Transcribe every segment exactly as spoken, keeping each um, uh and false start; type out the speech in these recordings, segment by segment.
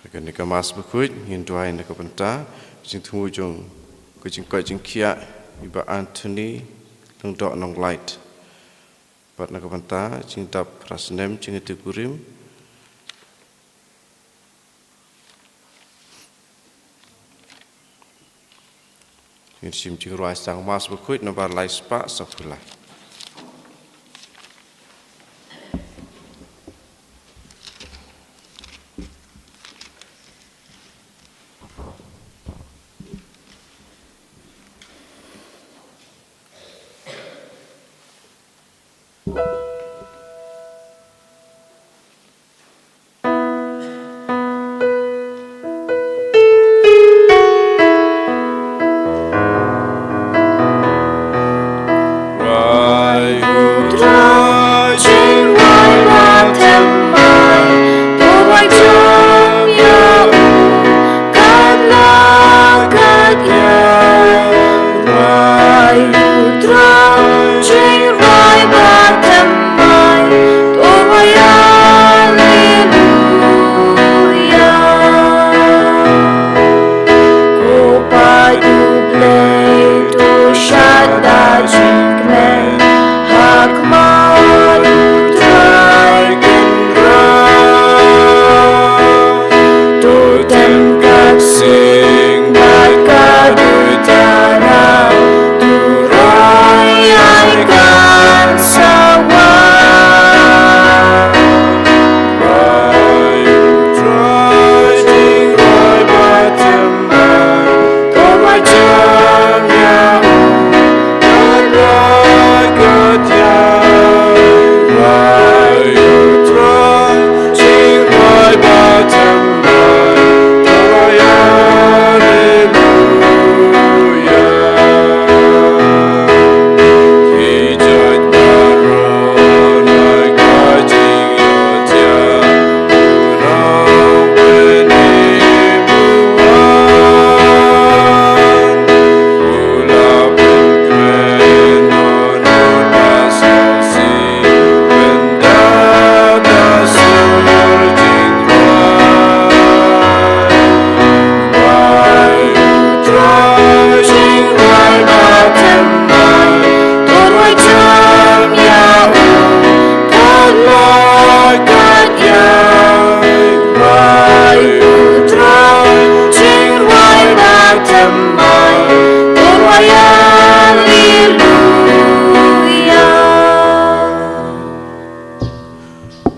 Kane ka Mass Bakhuid ngin duwai na ka bynta ka jingthmu jong ka jingkoit jingkhiah i Bah Anthony Lyngdoh Nonglait. Bad na ka bynta jingdap phra snem jingïathuhkurim. Ngin shim jingrwai sang Mass Bakhuid nombar lai spah sawphew lai.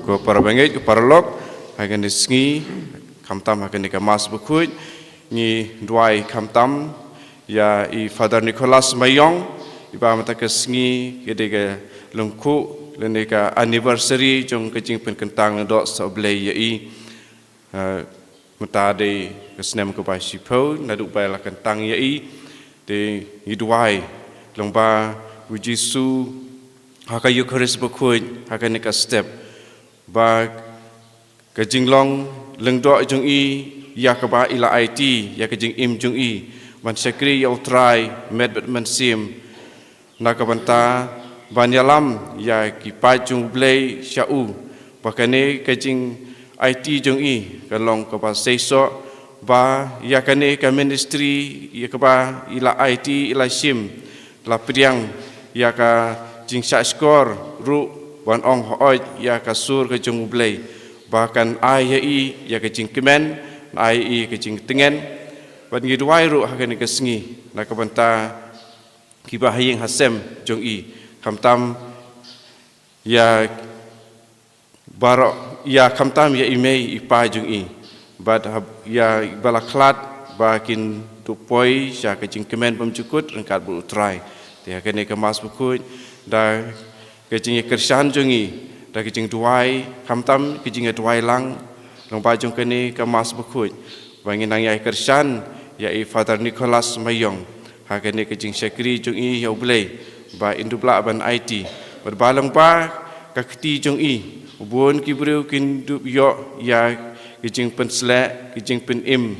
Ko para bangeit, ko paralok, ha kane ka sngi, khamtam ha kane ka Mass Bakhuid, ngi duwai khamtam ïa i Father Nicholas Mayong, iba mynta ka sngi ka dei ka lyngkhuh lane ka anniversary jong ka jingpynkyntang lyngdoh sa U Blei ïa i. Eh, mynta dei ka snem kaba shiphew naduh ba la kyntang ïa i. Te ngi duwai lyngba U Jisu ha ka Eukharist Bakhuid ha kane ka step, ba ka jinglong lyngdoh jong i ïa kaba i la aiti ïa ka jingim jong i ban shakri ïa U Trai met bad mynsiem, na ka bynta ban ïalam ïa ki paid jong U Blei sha u, ba kane ka jingaiti jong i kan long kaba seisoh, ba ïa kane ka ministry ïa kaba i la aiti, i la shim, la pdiang ïa ka jingshahshkor ruh ban ong hooid ïa ka sur ka jong U Blei, ba kan ai ïa i ïa ka jingkmen, ai ïa i ka jingtngen. Bad ngi duwai ruh ha kane ka sngi na ka bynta kiba ha ïing ha sem jong i, khamtam ïa baroh, ïa khamtam ïa i mei i pa jong i, bad hab-, ïa ba la khlad ba kin dup poi sha ka jingkmen bymjukut ryngkat bad U Trai. Te ha kane ka Mass Bakhuid, da ka jingïakyrshan jong i, da ka jingduwai, khamtam ka jingïaduwai lang lyngba jong kane ka Mass Bakhuid, ba ngin nang ïakyrshan ïa i Father Nicholas Mayong ha kane ka jingshakri jong i ïa U Blei, ba in dup lah ban aiti, bad ba lyngba ka kti jong i, bun ki briew kin dup ïoh ïa ka jingpynsleh, ka jingpynim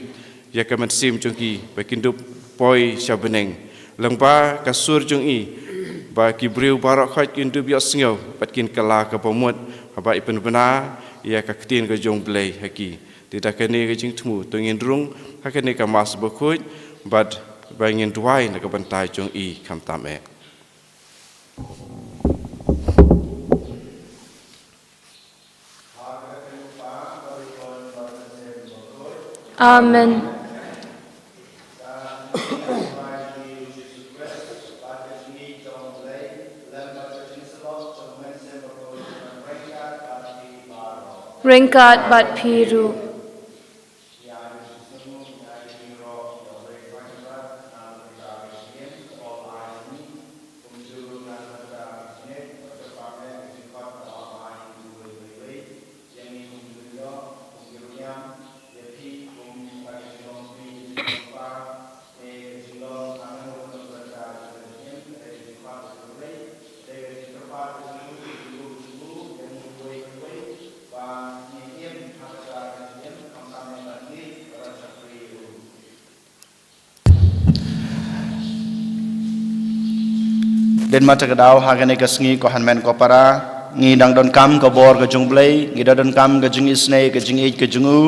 ïa ka mynsiem jong ki, ba kin dup poi sha bneng. Lyngba ka sur jong i, ba ki briew baroh khoit kin dup ïohsngew bad kin kylla ka bamut haba i pynbna ïa ka ktien ka jong U Blei ha ki. Te da kane ka jingthmu to ngin rung ha kane ka Mass bakhuid bad ba ngin duwai na ka bynta jong i khamtam eh. Amen. Ryngkat bad phi ruh. Dei ma ta ka daw ha kane ka sngi ko hynmen ko para ngi dang donkam ka bor ka jong U Blei, ngi dang donkam ka jingisynei ka jingïeit ka jong u.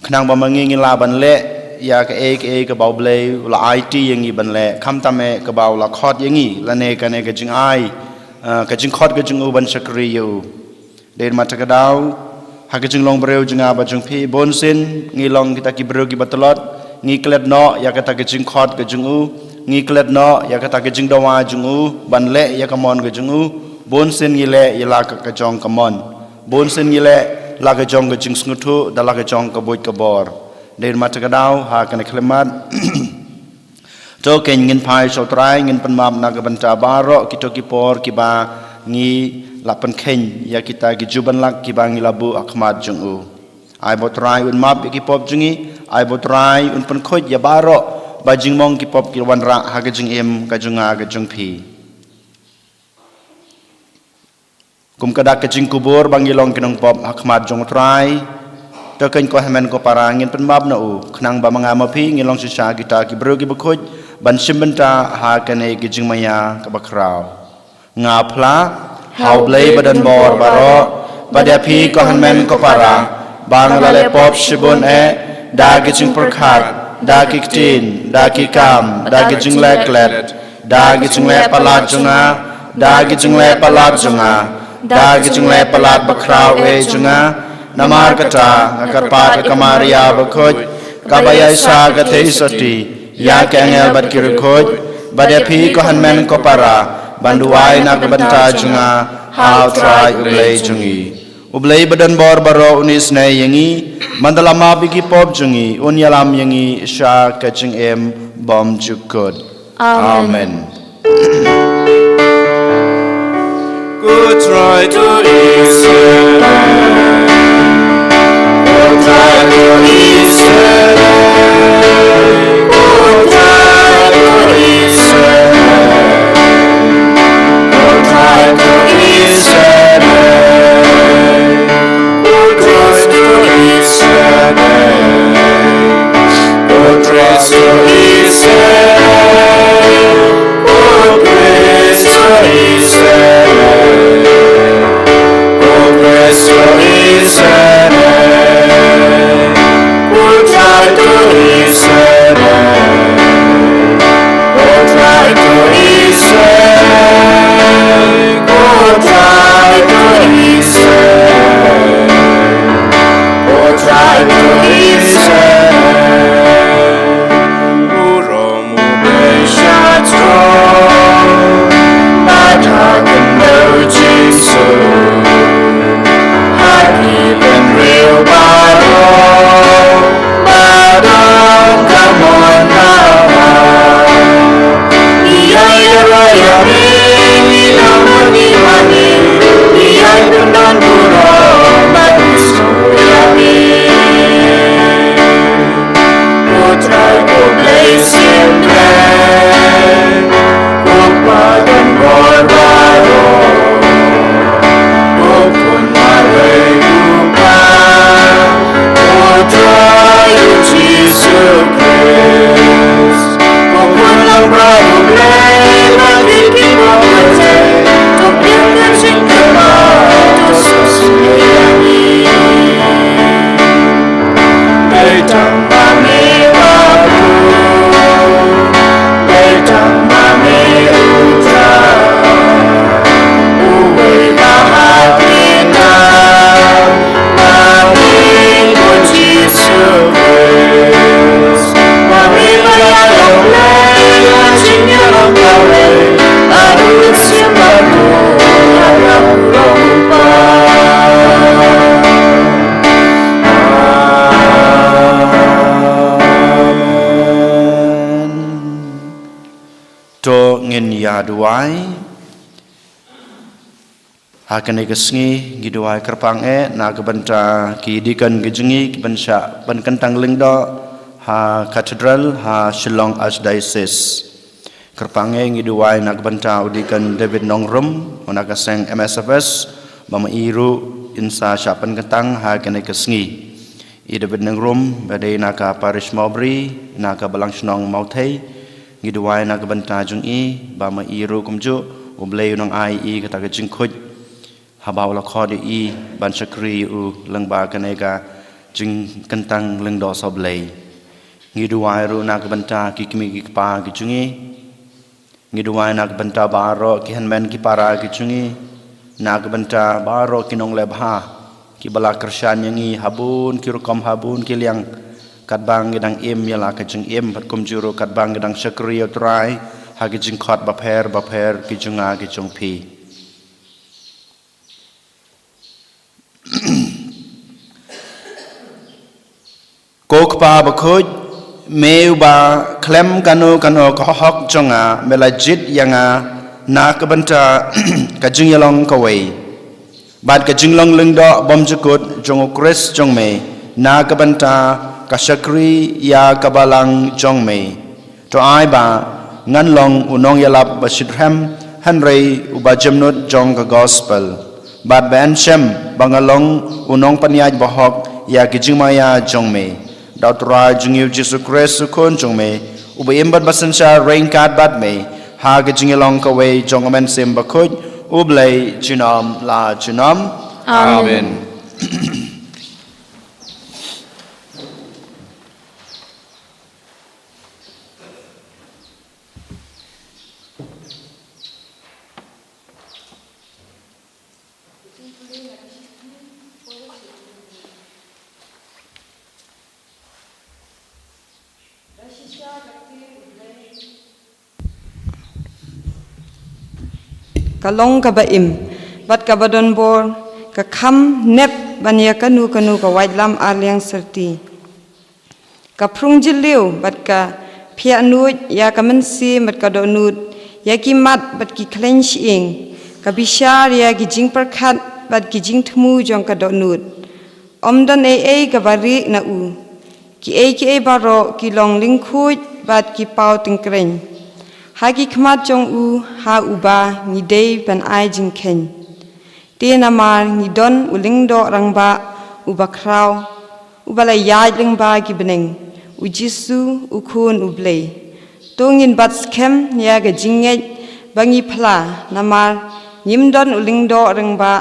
Khnang ba ma ngi ngi lah ban leh ïa kaei kaei kaba U Blei u la aiti ïa ngi ban leh, khamtam eh kaba u la khot ïa ngi lane kane ka jingai, eh, ka jingkhot ka jong u ban shakri ïa u. Dei ma ta ka daw ha ka jinglong briew jong nga bad jong phi, bunsien ngi long kita ki briew kiba tlot, ngi klet noh ïa kata ka jingkhot ka jong u, ngi klet noh ïa kata ka jingdawa jong u ban leh ïa ka mon ka jong u. Bunsien ngi leh ïa la ka jong ka mon, bunsien ngi leh la ka jong ka jingsngewthuh da la ka jong ka buit ka bor. Dei ma ta ka daw ha kane ka khyllipmat to keiñ ngin phai sha U Trai, ngin pynmap na ka bynta baroh kito ki por kiba ngi la pynkheiñ ïa kita ki jubanlak kiba ngi la buh ha khmat jong u. Ai ba U Trai un map ïa ki pop jong ngi, ai ba U Trai un pynkhuid ïa baroh ba jingmong ki pop ki wanrah ha ka jingim ka jong nga ka jong phi. Kum ka dak ka jingkubur ba ngi long ki nongpop ha khmat jong U Trai, to keiñ ko hynmen ko para ngin pynmap na u, khnang ba ma nga ma phi ngin long shisha kita ki briew kiba khuid ban shim bynta ha kane ka jingmaïa kaba khraw. Nga phla ha U Blei ba don bor baroh, bad ïa phi ko hynmen ko para, ba nga la leh pop shibun eh, da ki jingpyrkhat, da ki ktien, da ki kam, da ki jingleh klet, da ki jingleh palat jong nga, da ki jingleh palat jong nga, da ki jingleh palat bakhraw eh jong nga. Namar kata nga kyrpad ïa ka Maria bakhuid, kaba ïaishah ka theisotti ïa ki angel bad ki riewkhuid, bad ïa phi ko hynmen ko para, ban duwai na ka bynta jong nga ha U Trai U Blei jong ngi. U Blei ba don bor baroh un isynei ïa ngi, ban da la map ïa ki pop jong ngi, un ïalam ïa ngi sha ka jingim bymjukut. Amen. Ngin ïa duwai. Ha kane ka sngi ngi duwai kyrpang eh na ka bynta ki deacon ki jong ngi ki ban shah pynkyntang lyngdoh ha Cathedral ha Shillong Archdiocese. Kyrpang eh ngi duwai na ka bynta u deacon David Nongrum, u na ka seng M S F S, ba ma i ruh in sa shah pynkyntang ha kane ka sngi. I David Nongrum, ba dei na ka parish Mawbri, na ka balang shnong Mawthei, ngi duwai na ka bynta jong i, ba ma i ruh kumjuh, U Blei u nang ai i kata ka jingkhuid. Haba u la khot ïa i ban shakri ïa u lyngba kane ka jingkyntang lyngdoh sha U Blei. Ngi duwai ruh na ka bynta ki kmie ki kpa ki jong ngi. Ngi duwai na ka bynta baroh ki hynmen ki para ki jong ngi. Na ka bynta baroh ki nongleh bha kiba la kyrshan ïa ngi ha bun ki rukom ha bun ki liang. Katba ngi dang im ïa la ka jingim bad kumjuh ruh katba ngi dang shakri ïa U Trai ha ki jingkhot bapher bapher ki jong nga ki jong phi. Ko Kpa bakhuid, me uba khlem kano kano ka hok jong nga, me la jied ïa nga na ka bynta ka jingïalong kawei, bad ka jinglong lyngdoh bymjukut jong U Khrist jong me, na ka bynta ka shakri ïa ka balang jong me. To ai ba ngan long u nongïalap ba shitrhem, hynrei uba jemnud jong ka gospel. Bad ba yn shem ba nga long u nongpynïaid bahok ïa ki jingmaïa jong me. Da U Trai jong ngi U Jisu Khrist U Khun jong me, uba im bad ba synshar ryngkat bad me ha ka jingïalong kawei jong U Mynsiem Bakhuid, U Blei junom la junom. Amen. Amen. Ka long kaba im bad kaba don bor, ka kham nep ban ïa kano kano ka waitlam arliang syrti. Ka phrung jylliew bad ka phiah nuid ïa ka mynsiem bad ka dohnud, ïa ki mat bad ki khleiñ shyieng, ka bishar ïa ki jingpyrkhat bad ki jingthmu jong ka dohnud. Ym don ei ei kaba rieh na u. Kiei kiei baroh ki long lyngkhuid bad ki paw tyngkreiñ ha ki khmat jong u, ha uba ngi dei ban ai jingkheiñ. Te namar ngi don u Lyngdoh Rangbah uba khraw, uba la ïaid lyngba ki bneng, U Jisu, U Khun U Blei. To ngin bat skhem ïa ka jingngeit ba ngi phla, namar ngim don u Lyngdoh Rangbah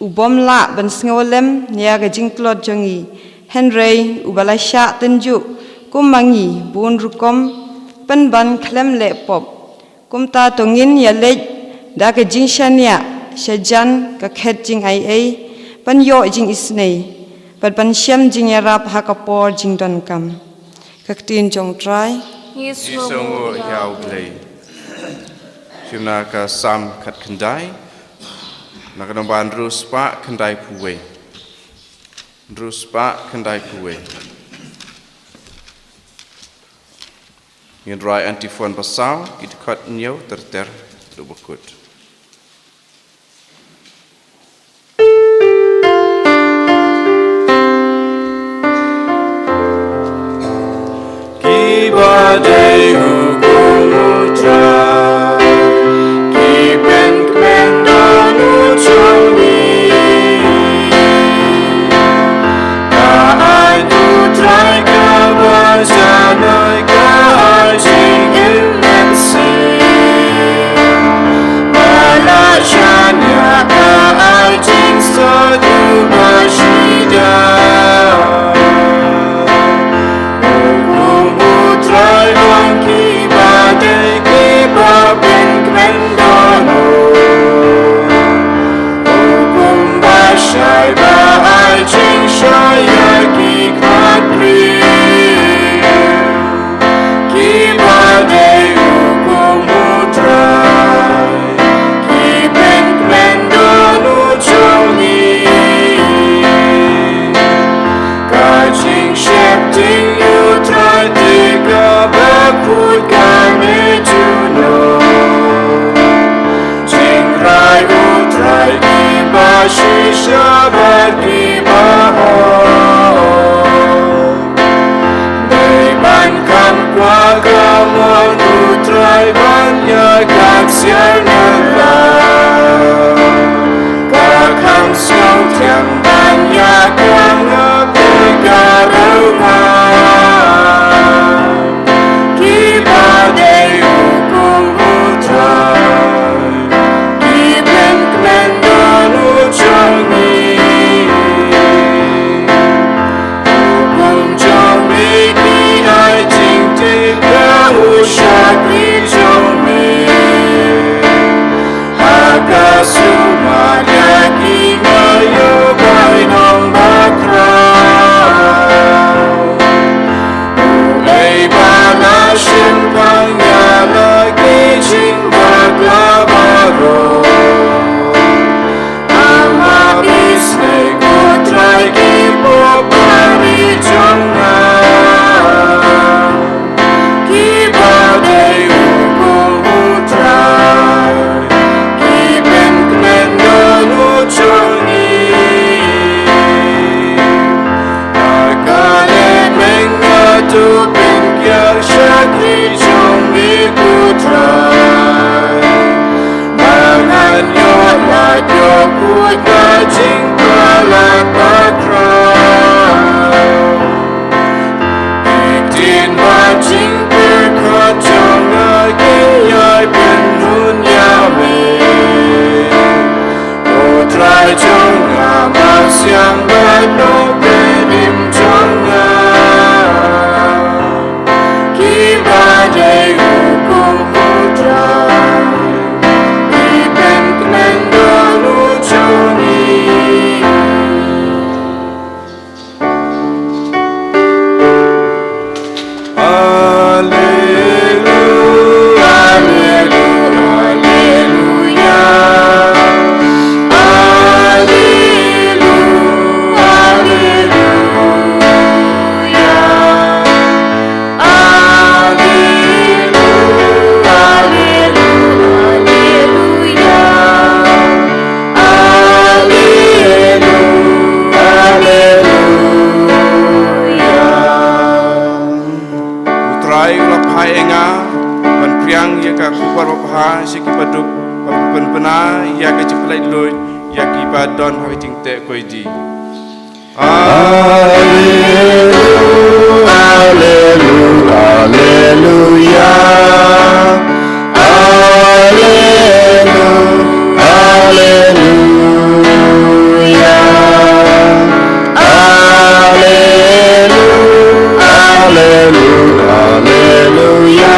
u bym lah ban sngewlem ïa ka jingtlot jong ngi, hynrei uba la shah tynjuh kum ma ngi bun rukom, pynban khlem leh pop. Kumta to ngin ïa leit da ka jingshaniah shajan ka khet jingaiei, ban ïoh jingisynei bad ban shem jingïarap ha ka por jingdonkam. Ka ktien jong U Trai. Ngi sngewnguh ïa U Blei. Shim na ka Salm khatkhyndai, na ka namba hynriew spah khyndaiphew wei. Hynriew spah khyndaiphew wei. Ngin rwai antiphon ba saw, ki dkhot hynñiew ter ter, duh ba kut. Kiba dei hukum U Trai, ki pynkmen da U Trai. Ka ai U Trai kaba janai, ka ai jingim mynsiem. Shisha bad ki bahok. Dei ban kham kwah ka mon U Trai ban ïa ka ksiar na la. Ka kham sngewthiang ban ïa ka ngap te ka rau ngap. Kiba dei u kum U Trai, ki pynkmen don u jong ngi. U kum jong ngi ki ai jingtip ïa u shakri jong ngi. Ha ka sumar ïa ki ma ïoh bai nong bakhraw. U ei ba la shim pang ïa la ki jingbakla baroh. Amap isynei ko Trai ki pop bari jong nga. Kiba dei u kum U Trai, ki pynkmen don u jong ngi. Ha ka lehmeng nga to pynkiar shakri jong ngi ko Trai. Ba ngan ïoh lait ïoh khuid na jingpalat bakhraw. Ki ktien bad jingpyrkhat jong nga ki ïai pynhun ïa me. Ko Trai jong nga, Mawsiang bad Nongpynim jong nga. Kiba dei u kum U Trai, ki pynkmen don u jong ngi. Alleluia, alleluia, alleluia. Alleluia, alleluia, alleluia, alleluia. Alleluia, alleluia. U Trai u la phai ïa nga ban phriang ïa ka khubor babha sha kiba duk, ban pynbna ïa ka jingpynlait luid ïa kiba don ha ka jingteh koidi. Alleluia, alleluia, alleluia. Alleluia, alleluia. Alleluia, alleluia, alleluia.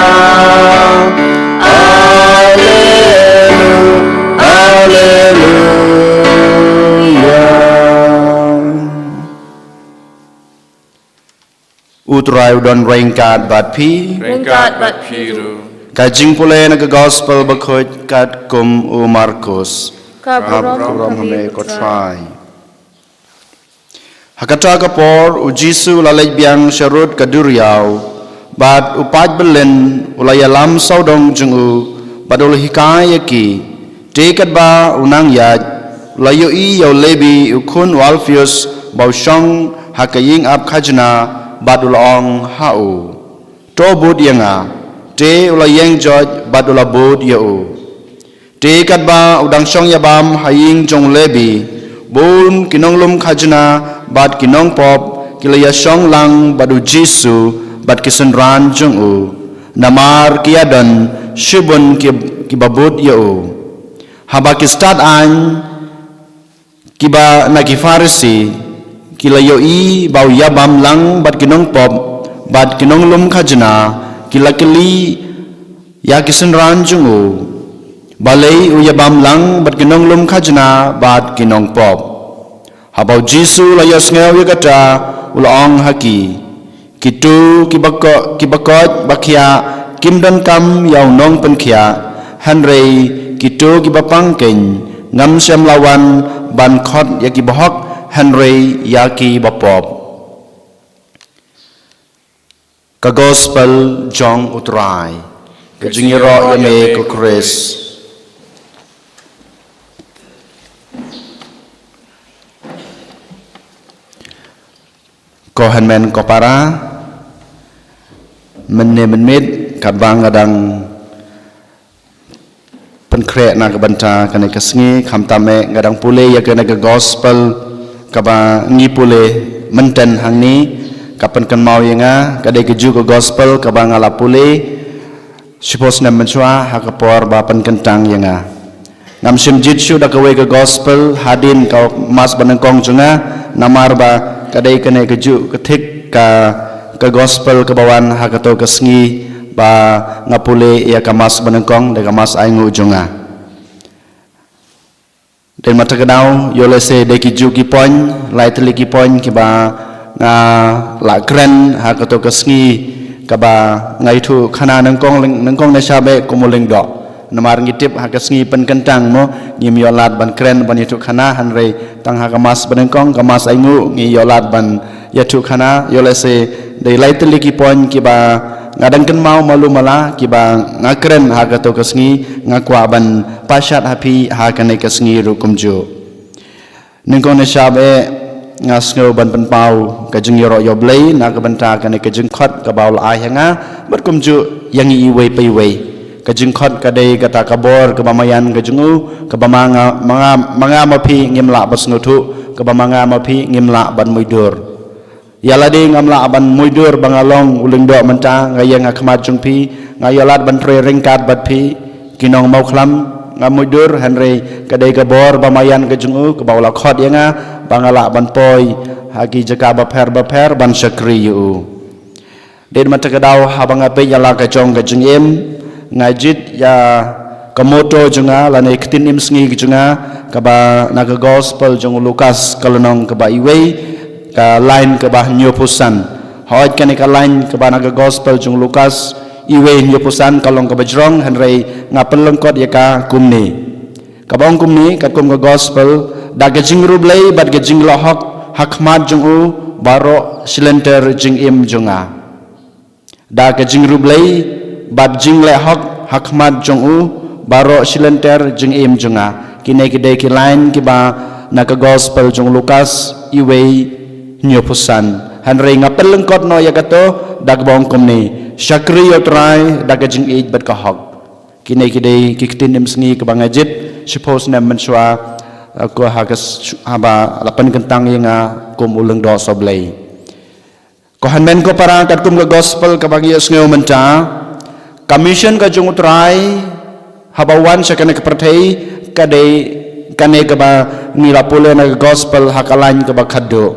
Alleluia, alleluia. U Trai u don ryngkat bad phi. Ryngkat bad phi ruh. Ka jingpule na ka Gospel bakhuid katkum u Markus. Ka burom ha me ko Trai. Ha kata ka por u Jisu u la leit biang sharud ka duriaw, bad u paid byllien u la ïalam sawdong jong u, bad u la hikai ïa ki. Te katba u nang ïaid, u la ïohi ïa u Lebi u khun u Alpheus ba u shong ha ka ïing ap khajna, bad u la ong ha u, to bud ïa nga. Te u la ïeng joit bad u la bud ïa u. Te katba u dang shong ïabam ha ïing jong u Lebi, bun ki nonglum khajna bad ki nongpop ki la ïashong lang bad u Jisu bad ki synran jong u, namar ki ïadon shibun ki, kiba bud ïa u. Haba ki stad aiñ, kiba na ki Pharisi ki la ïohi ba u ïabam lang bad ki nongpop bad ki nonglum khajna, ki la kylli ïa ki synran jong u, balei u ïabam lang bad ki nonglum khajna bad ki nongpop. Haba u Jisu u la ïohsngew ïa kata, u la ong ha ki, kito kiba ko-, kiba koit ba khiah kim donkam ïa u nongpynkhiah, hynrei kito kiba pang keiñ. Ngam shym la wan ban khot ïa kiba hok, hynrei ïa kiba pop. Ka Gospel jong u Trai. Ka jingïaroh ïa me ko Khrist. Ko hynmen ko para, mynne mynmiet katba nga dang pynkhreh na ka bynta kane ka sngi, khamtam eh nga dang pule ïa kane ka gospel kaba ngi pule mynta hangne, ka pynkynmaw ïa nga, ka dei kajuh ka gospel kaba nga la pule shiphew snem mynshuwa ha ka por ba pynkyntang ïa nga. Ngam shym jied shuh da kawei ka gospel hadien ka mass banyngkong jong nga, namar ba ka dei kane kajuh ka thik ka, ka gospel kaba wan ha kato ka sngi ba nga pule ïa ka mass banyngkong, da ka mass ainguh jong nga. Dei mynta ka daw, ïoh lehse dei kijuh ki point, lai tylli ki point kiba nga la kren ha kato ka sngi kaba nga ïathuh khana nyngkong, nyngkong ne sha beh kum u lyngdoh. Namar ngi tip ha ka sngi pynkyntang mo, ngim ïoh lad ban kren ban ïathuh khana, hynrei tang ha ka mass banyngkong, ka mass ainguh ngi ïoh lad ban ïathuh khana. Ïoh lehse dei lai tylli ki point kiba nga dang kynmaw malu mala kiba nga kren ha kato ka sngi, nga kwah ban pashat ha phi ha kane ka sngi ruh kumjuh. Nyngkong ne sha beh nga sngew ban pynpaw ka jingïaroh ïa U Blei na ka bynta kane ka jingkhot kaba u la ai ha nga, bad kumjuh ïa ngi iwei pa iwei. Ka jingkhot ka dei kata ka bor kaba maïan ka jong u, kaba ma nga, ma nga, ma nga ma phi ngim lah ban sngewthuh, kaba ma nga ma phi ngim lah ban muidur. Ïa lade ngam lah ban muidur ba nga long u lyngdoh mynta, nga ïeng ha khmat jong phi, nga ïoh lad ban trei ryngkat bad phi, ki nongmawkhlam, nga muidur, hynrei ka dei ka bor ba maïan ka jong u, kaba u la khot ïa nga, ba nga lah ban poi ha ki jaka bapher bapher ban shakri ïa u. Dei mynta ka daw haba nga peit ïa la ka jong ka jingim, nga jied ïa ka motto jong nga, lane ka ktien im sngi ka jong nga, kaba na ka gospel jong u Lukas ka lynnong kaba iwei, ka line kaba hynñiewphew san. Hooid, kane ka line kaba na ka gospel jong u Lukas iwei hynñiewphew san ka long kaba jrong, hynrei nga pynlyngkot ïa ka kumne. Kaba ong kumne, katkum ka gospel, da ka jingriewblei bad ka jingleh hok ha khmat jong u, baroh shi lynter jingim jong nga. Da ka jingriewblei bad jingleh hok ha khmat jong u, baroh shi lynter jingim jong nga. Kine ki dei ki line kiba na ka gospel jong u Lukas iwei hynñiewphew san. Hynrei nga pynlyngkot noh ïa kato, da kaba ong kumne, shakri ïa U Trai da ka jingïeit bad ka hok. Kine ki dei ki ktien im sngi kaba nga jied shiphew snem mynshuwa, eh, ko ha ka s-, haba la pynkyntang ïa nga kum u lyngdoh U Blei. Ko hynmen ko para, katkum ka gospel kaba ngi ïohsngew mynta, ka mission ka jong U Trai haba u wan sha kane ka pyrthei, ka dei kane kaba ngi la pule na ka gospel ha ka line kaba khatduh.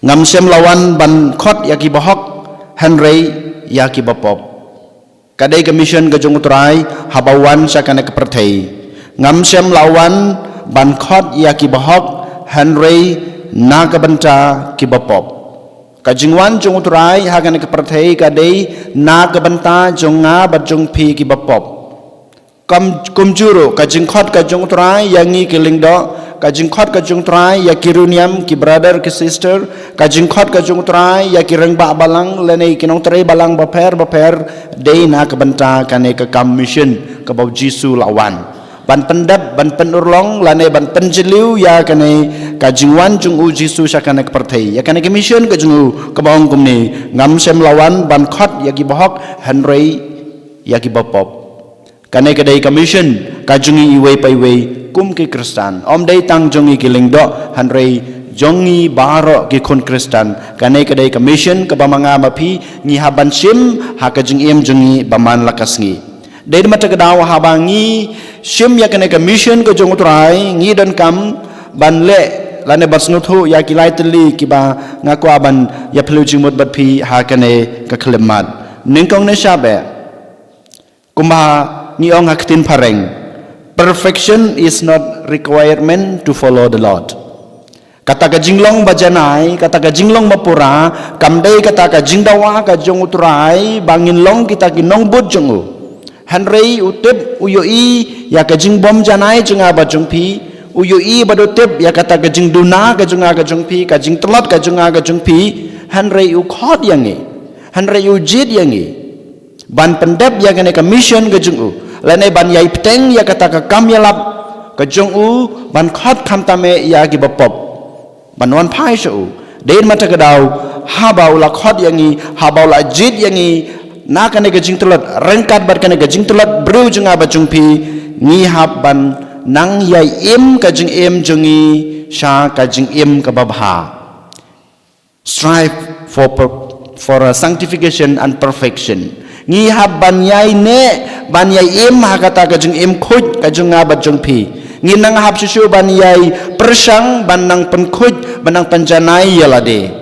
Ngam shym la wan ban khot ïa ki bahok, hynrei ïa ki bapop. Ka dei ka mission ka jong U Trai haba u wan sha kane ka pyrthei. Ngam shym la wan ban khot ïa ki bahok, hynrei na ka bynta ki bapop. Ka jingwan jong U Trai ha kane ka pyrthei ka dei na ka bynta jong nga bad jong phi ki bapop. Kum, kumjuh ruh, ka jingkhot ka jong U Trai ïa ngi ki lyngdoh, ka jingkhot ka jong U Trai ïa ki riewniam, ki brother, ki sister, ka jingkhot ka jong U Trai ïa ki rangbah balang lane ki nongtrei balang bapher bapher, dei na ka bynta kane ka kam mission kaba U Jisu la wan ban pyndep, ban pynurlong lane ban pynjylliew ïa kane ka jingwan jong U Jisu sha kane ka pyrthei. Ïa kane ka mission ka jong u kaba ong kumne, ngam shym la wan ban khot ïa ki bahok, hynrei ïa ki bapop. Kane ka dei ka mission ka jong ngi iwei pa iwei kum ki Khristan. Ym dei tang jong ngi ki lyngdoh, hynrei jong ngi baroh ki khun Khristan. Kane ka dei ka mission kaba ma nga ma phi ngi hap ban shim ha ka jingim jong ngi ba man la ka sngi. Dei da mynta ka daw haba ngi shim ïa kane ka mission ka jong U Trai, ngi donkam ban leh lane ban sngewthuh ïa ki lai tylli kiba nga kwah ban ïa phylliew jingmut bad phi ha kane ka khyllipmat. Nyngkong ne sha beh, kumba ngi ong ha ka ktien phareng, perfection is not requirement to follow the Lord. Kata ka jinglong ba janai, kata ka jinglong ba pura, kam dei kata ka jingdawa ka jong U Trai ba ngin long kita ki nongbud jong u. Hynrei u tip, u ïohi ïa ka jingbym janai jong nga bad jong phi, u ïohi bad u tip ïa kata ka jingduna ka jong nga ka jong phi, ka jingtlot ka jong nga ka jong phi, hynrei u khot ïa ngi, hynrei u jied ïa ngi ban pyndep ïa kane ka mission ka jong u, lane ban ïai bteng ïa kata ka kam ïalap ka jong u, ban khot khamtam eh ïa ki bapop ban wan phai sha u. Dei mynta ka daw, haba u la khot ïa ngi, haba u la jied ïa ngi na kane ka jingtlot, ryngkat bad kane ka jingtlot briew jong nga bad jong phi, ngi hap ban nang ïai im ka jingim jong ngi sha ka jingim kaba bha. Strive for, for, for a sanctification and perfection. Ngi hap ban ïai neh, ban ïai im ha kata ka jingim khuid ka jong nga bad jong phi. Ngi nang hap shisha ban ïai pyrshang, ban nang pynkhuid, ban nang pynjanai ïa lade.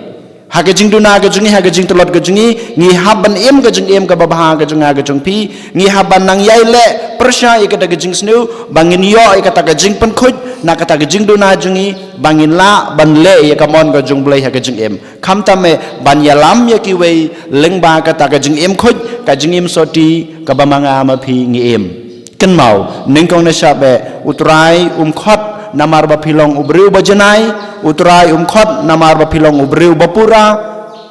Ha ka jingduna ka jong ngi, ha ka jingtlot ka jong ngi, ngi hap ban im ka jingim kaba bha ka jong nga ka jong phi. Ngi hap ban nang ïai leh pyrshah ïa kata ka jingsniew, ba ngin ïoh ïa kata ka jingpynkhuid na kata ka jingduna jong ngi, ba ngin lah ban leh ïa ka mon ka jong U Blei ha ka jingim. Khamtam eh ban ïalam ïa kiwei lyngba kata ka jingim khuid, ka jingim sotti kaba ma nga ma phi ngi im. Kynmaw, nyngkong nyngshap eh, U Trai um khot namar ba phi long u briew ba janai, U Trai um khot namar ba phi long u briew ba pura,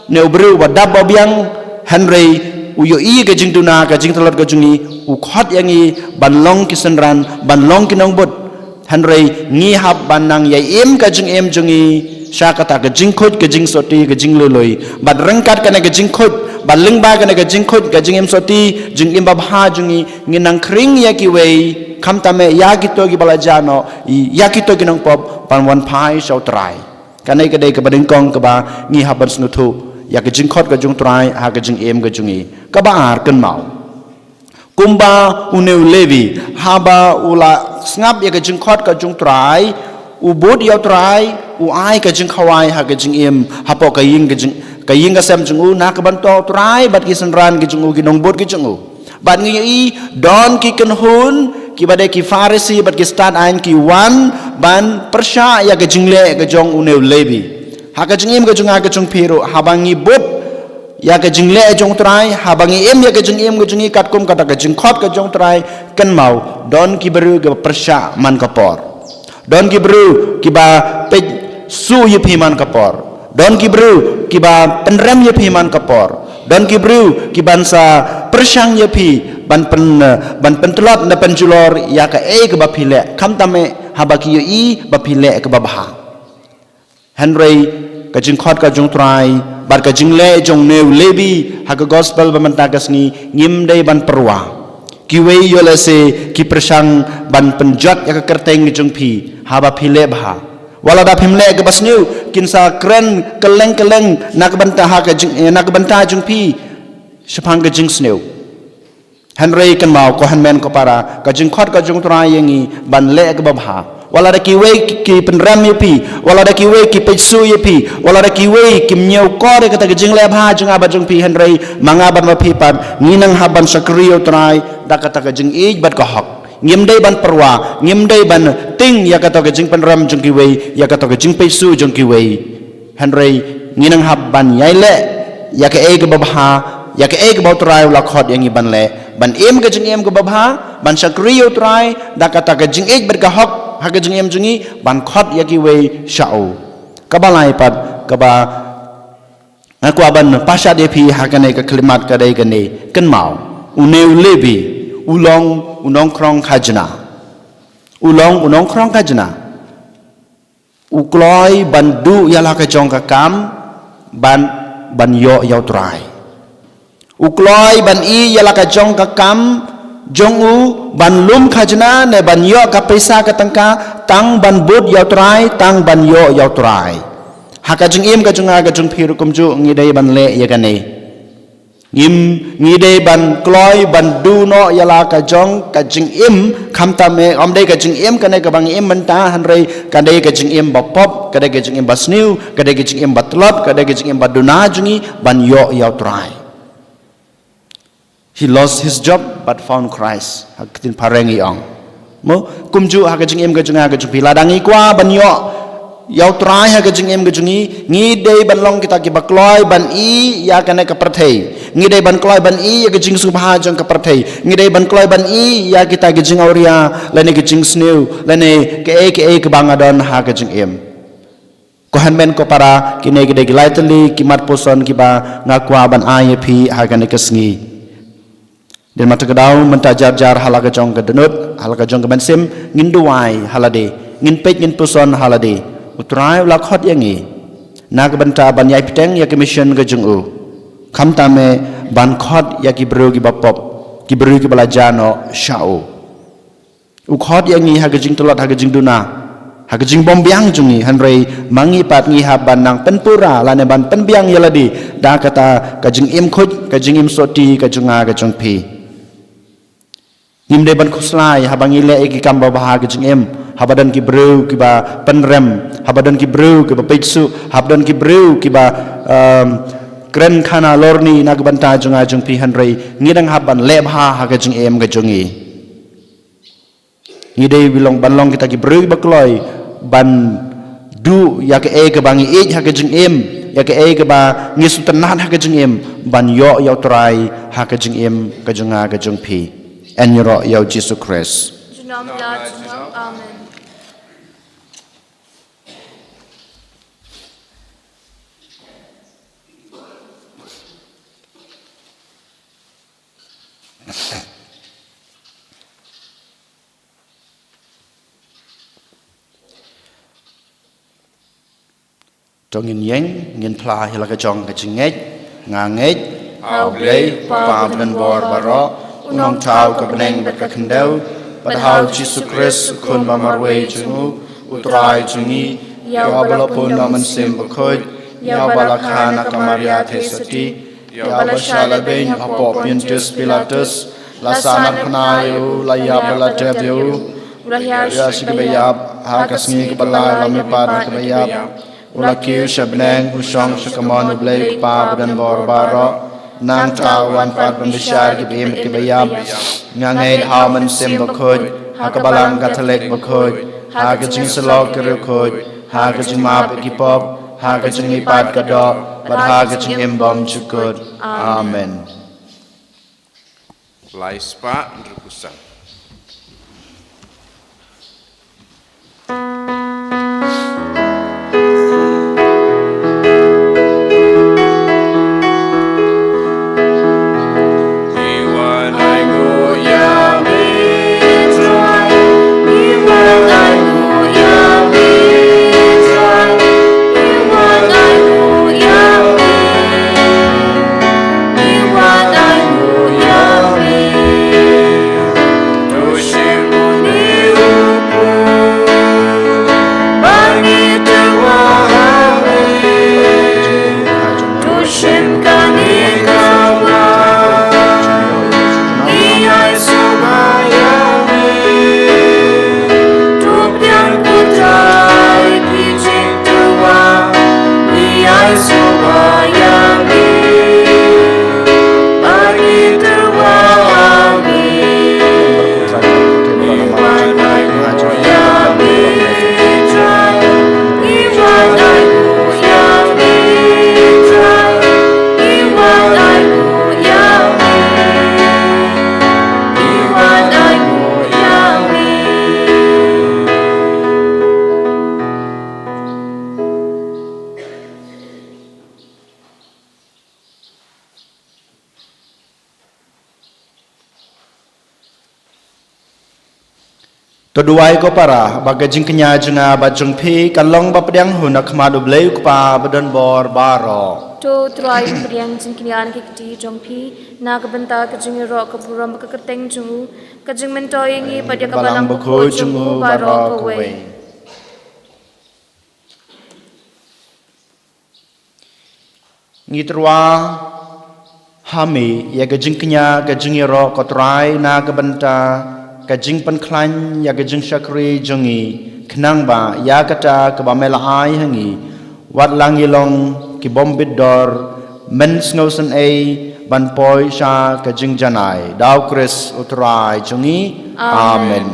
ne u briew ba dap ba biang, hynrei u ïohi ka jingduna ka jingtlot ka jong ngi, u khot ïa ngi ban long ki synran, ban long ki nongbud. Hynrei ngi hap ban nang ïai im ka jingim jong ngi sha kata ka jingkhuid, ka jingsotti, ka jinglui lui. Bad ryngkat kane ka jingkhuid, bad lyngba kane ka jingkhuid, ka jingim sotti, jingim babha jong ngi, ngi nang khring ïa kiwei, khamtam eh ïa kito kiba la jah noh, ïa kito ki nongpop, ban wan phai sha U Trai. Kane ka dei kaba nyngkong kaba ngi hap ban sngewthuh ïa ka jingkhot ka jong U Trai ha ka jingim ka jong ngi. Kaba ar, kynmaw, kumba une u Levi, haba u la sngap ïa ka jingkhot ka jong U Trai, u bud ïa U Trai, u ai ka jingkhawai ha ka jingim, hapoh ka ïing ka jing, ka ïing ka sem jong u, na ka bynta U Trai bad ki synran ki jong u, ki nongbud ki jong u. Bad ngi ïohi don ki kynhun kiba dei ki Pharisi bad ki stad aiñ ki wan ban pyrshah ïa ka jingleh ka jong une u Levi. Ha ka jingim ka jong nga ka jong phi ruh, haba ngi bud ïa ka jingleh jong U Trai, haba ngi im ïa ka jingim ka jong ngi katkum kata ka jingkhot ka jong U Trai, kynmaw, don ki briew kiba pyrshah man ka por. Don ki briew kiba peit suh ïa phi man ka por. Don ki briew kiba pynrem ïa phi man ka por. Don ki briew kiban sa pyrshang ïa phi ban pyn, ban pyntlot ne pynjulor ïa kaei kaba phi leh, khamtam eh haba ki ïohi ba phi leh kaba bha. Hynrei ka jingkhot ka jong U Trai bad ka jingleh jong une u Levi ha ka gospel ba mynta ka sngi, ngim dei ban pyrwa. Kiwei ïoh lehse ki pyrshang ban pynjot ïa ka kyrteng ka jong phi haba phi leh bha. Wat lada phim leh kaba sniew, kin sa kren kylleng kylleng na ka bynta ha ka jing, eh, na ka bynta jong phi shaphang ka jingsniew. Hynrei kynmaw, ko hynmen ko para, ka jingkhot ka jong U Trai ïa ngi ban leh kaba bha. Wat lada kiwei ki, ki pynrem ïa phi, wat lada kiwei ki peit suh ïa phi, wat lada kiwei kim ñiewkor ïa kata ka jingleh bha jong nga bad jong phi, hynrei ma nga bad ma phi pat, ngi nang hap ban shakri ïa U Trai da kata ka jingïeit bad ka hok. Ngim dei ban pyrwa, ngim dei ban tieng ïa kata ka jingpynrem jong kiwei, ïa kata ka jingpeit suh jong kiwei. Hynrei ngi nang hap ban ïai leh ïa kaei kaba bha, ïa kaei kaba U Trai u la khot ïa ngi ban leh, ban im ka jingim kaba bha, ban shakri ïa U Trai da kata ka jingïeit bad ka hok ha ka jingim jong ngi, ban khot ïa kiwei sha u. Kaba lai pat kaba nga kwah ban pashat ïa phi ha kane ka khyllipmat ka dei kane, kynmaw, une u Levi u long u nongkhrong khajna. U long u nongkhrong khajna. U kloi ban duh ïa la ka jong ka kam ban, ban ïoh ïa U Trai. U kloi ban ïoh ïa la ka jong ka kam jong u ban lum khajna ne ban ïoh ka pisa ka tyngka tang ban bud ïa U Trai, tang ban ïoh ïa U Trai. Ha ka jingim ka jong nga ka jong phi ruh kumjuh ngi dei ban leh ïa kane. Ngim, ngi dei ban kloi ban duh noh ïa la ka jong ka jingim, khamtam eh ym dei ka jingim kane kaba ngi im mynta, hynrei ka dei ka jingim ba pop, ka dei ka jingim ba sniew, ka dei ka jingim ba tlot, ka dei ka jingim ba duna jong ngi ban ïoh ïa U Trai. He lost his job but found Christ. Ha ka ktien phareng i ong. Mo, kumjuh ha ka jingim ka jong nga ka jong phi, lada ngi kwah ban ïoh ïa U Trai ha ka jingim ka jong ngi, ngi dei ban long kita kiba kloi ban ïeh ïa kane ka pyrthei. Ngi dei ban kloi ban ïeh ïa ka jingsngewbha jong ka pyrthei. Ngi dei ban kloi ban ïeh ïa kita ki jingawria lane ki jingsniew lane kaei kaei kaba nga don ha ka jingim. Ko hynmen ko para, kine ki dei ki lai tylli ki mat puson kiba nga kwah ban ai ïa phi ha kane ka sngi. Dei mynta ka daw, mynta jar jar ha la ka jong ka dohnud, ha la ka jong ka mynsiem, ngin duwai ha lade, ngin peit ngin puson ha lade. U Trai u la khot ïa ngi. Na ka bynta ban ïai bteng ïa ka mission ka jong u. Khamtam eh ban khot ïa ki briew kiba pop, ki briew kiba la jah noh sha u. U khot ïa ngi ha ka jingtlot, ha ka jingduna, ha ka jingbymbiang jong ngi, hynrei ma ngi pat ngi hap ban nang pynpura lane ban pynbiang ïa lade da kata ka jingim khuid, ka jingim sotti ka jong nga ka jong phi. Ngim dei ban khuslai haba ngi leh ïa ki kam babha ha ka jingim, haba don ki briew kiba pynrem, haba don ki briew kiba peit suk, haba don ki briew kiba, um, kren khana lorni na ka bynta jong nga jong phi, hynrei ngi dang hap ban leh bha ha ka jingim ka jong ngi. Ngi dei ban long, ban long kita ki briew ba kloi ban duh ïa kaei kaba ngi ïeit ha ka jingim, ïa kaei kaba ngi sngewtynnat ha ka jingim, ban ïoh ïa U Trai ha ka jingim ka jong nga ka jong phi. Yn ïaroh ïa U Jisu Khrist. Junom la junom. Amen. To ngin ïeng, ngin phla ïa la ka jong ka jingngeit. Nga ngeit ha U Blei, U Kpa badonbor baroh, U Nongthaw ka bneng bad ka khyndew, bad ha U Jisu Khrist, U Khun ba marwei jong u, U Trai jong ngi, ïa uba la pun da U Mynsiem Bakhuid, ïa uba la kha na ka Maria Theisotti, ïa uba la shah lehbeiñ hapoh Pontius Pilatus, la sahnarphna ïa u, la ïap bad la dep ïa u, u la hiar sha ki baïap, ha ka sngi kaba lai u la mihpat na ki baïap, u la kiew sha bneng, u shong sha kamon U Blei U Kpa badonbor baroh. Nangta u wan pat ban bishar ïa ki ba im bad ki ba ïap. Nga ngeit ha U Mynsiem Bakhuid, ha ka Balang Katholik bakhuid, ha ka jingïasyllok ki riewkhuid, ha ka jingmap ïa ki pop, ha ka jingmihpat ka doh, bad ha ka jingim bymjukut. Amen. Lai spah hynriewphew san. To duwai ko para, ba ka jingkñia jong nga bad jong phi kan long ba pdiang hun ha khmat U Blei U Kpa badonbor baroh. To Trai pdiang jingkñia na ki kti jong phi, na ka bynta ka jingïaroh ka burom bad ka kyrteng jong u, ka jingmyntoi ïa ngi bad ïa ka Balang Bakhuid jong u baroh kawei. Ngi tyrwa ha me ïa ka jingkñia ka jingïaroh ko Trai na ka bynta ka jingpynkhlaiñ ïa ka jingshakri jong ngi, khnang ba ïa kata kaba me la ai ha ngi, wat la ngi long ki bym bit dor, men sngewsynei ban poi sha ka jingjanai. Da U Khrist U Trai jong ngi. Amen. Amen.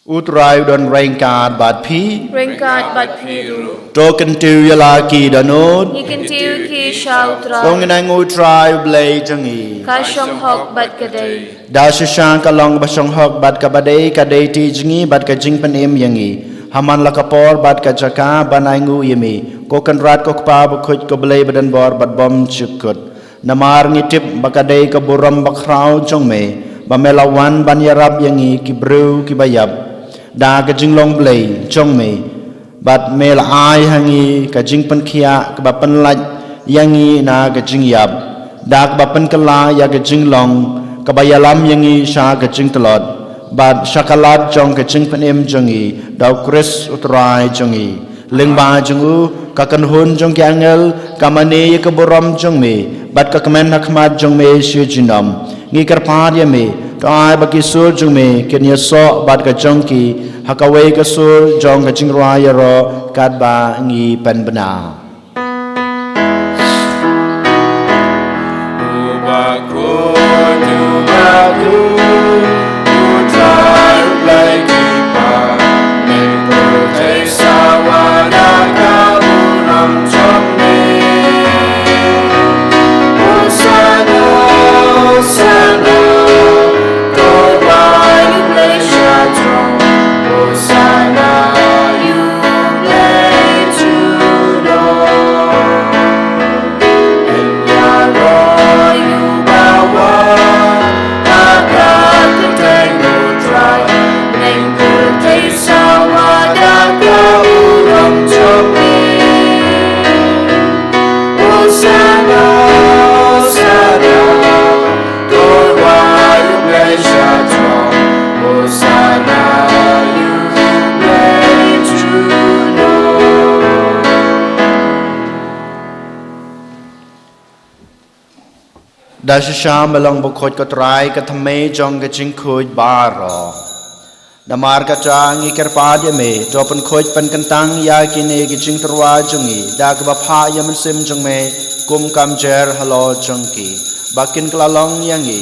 U Trai u don ryngkat bad phi. Ryngkat bad phi ruh. To kyntiew ïa la ki dohnud. Ngi kyntiew ki sha U Trai. To ngin ainguh U Trai U Blei jong ngi. Ka shong hok bad ka dei. Da shisha ka long ba shong hok bad kaba dei, ka dei ti jong ngi bad ka jingpynim ïa ngi. Ha man la ka por bad ka jaka ban ainguh ïa me, ko Kynrad ko Kpa Bakhuid ko Blei badonbor bad bymjukut. Namar ngi tip ba ka dei ka burom bakhraw jong me, ba me la wan ban ïarap ïa ngi ki briew kiba ïap da ka jinglong Blei jong me, bad me la ai ha ngi ka jingpynkhiah kaba pynlait ïa ngi na ka jingïap, da kaba pynkylla ïa ka jinglong kaba ïalam ïa ngi sha ka jingtlot, bad sha ka lad jong ka jingpynim jong ngi da U Khrist U Trai jong ngi. Lyngba jong u, ka kynhun jong ki angel ka mane ïa ka burom jong me, bad ka kmen ha khmat jong me shi junom. Ngi kyrpad ïa me, to ai ba ki sur jong me kin ïasoh bad ka jong ki ha kawei ka sur jong ka jingrwai ïaroh katba ngi pynbna. Da shisha me long bakhuid ko Trai, ka thymmei jong ka jingkhuid baroh. Namar kata ngi kyrpad ïa me, to pynkhuid pynkyntang ïa kine ki jingtyrwa jong ngi da kaba phah ïa u Mynsiem jong me kum ka mjer halor jong ki, ba kin kylla long ïa ngi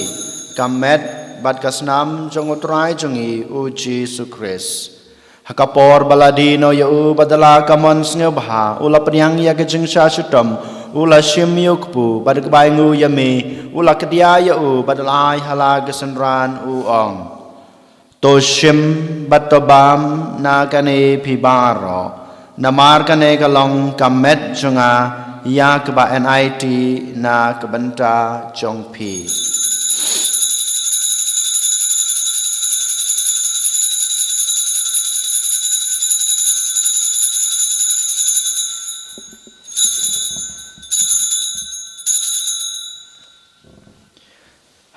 ka met bad ka snam jong U Trai jong ngi U Jisu Khrist. Ha ka por ba la die noh ïa u bad da la ka mon sngewbha, u la pdiang ïa ka jingshah shitom, u la shim ïa u kpu, bad da kaba ainguh ïa me, u la kdiah ïa u bad da la ai ha la ki synran, u ong: To shim bad to bam na kane phi baroh, namar kane ka long ka met jong nga ïa kaba enait na ka bynta jong phi.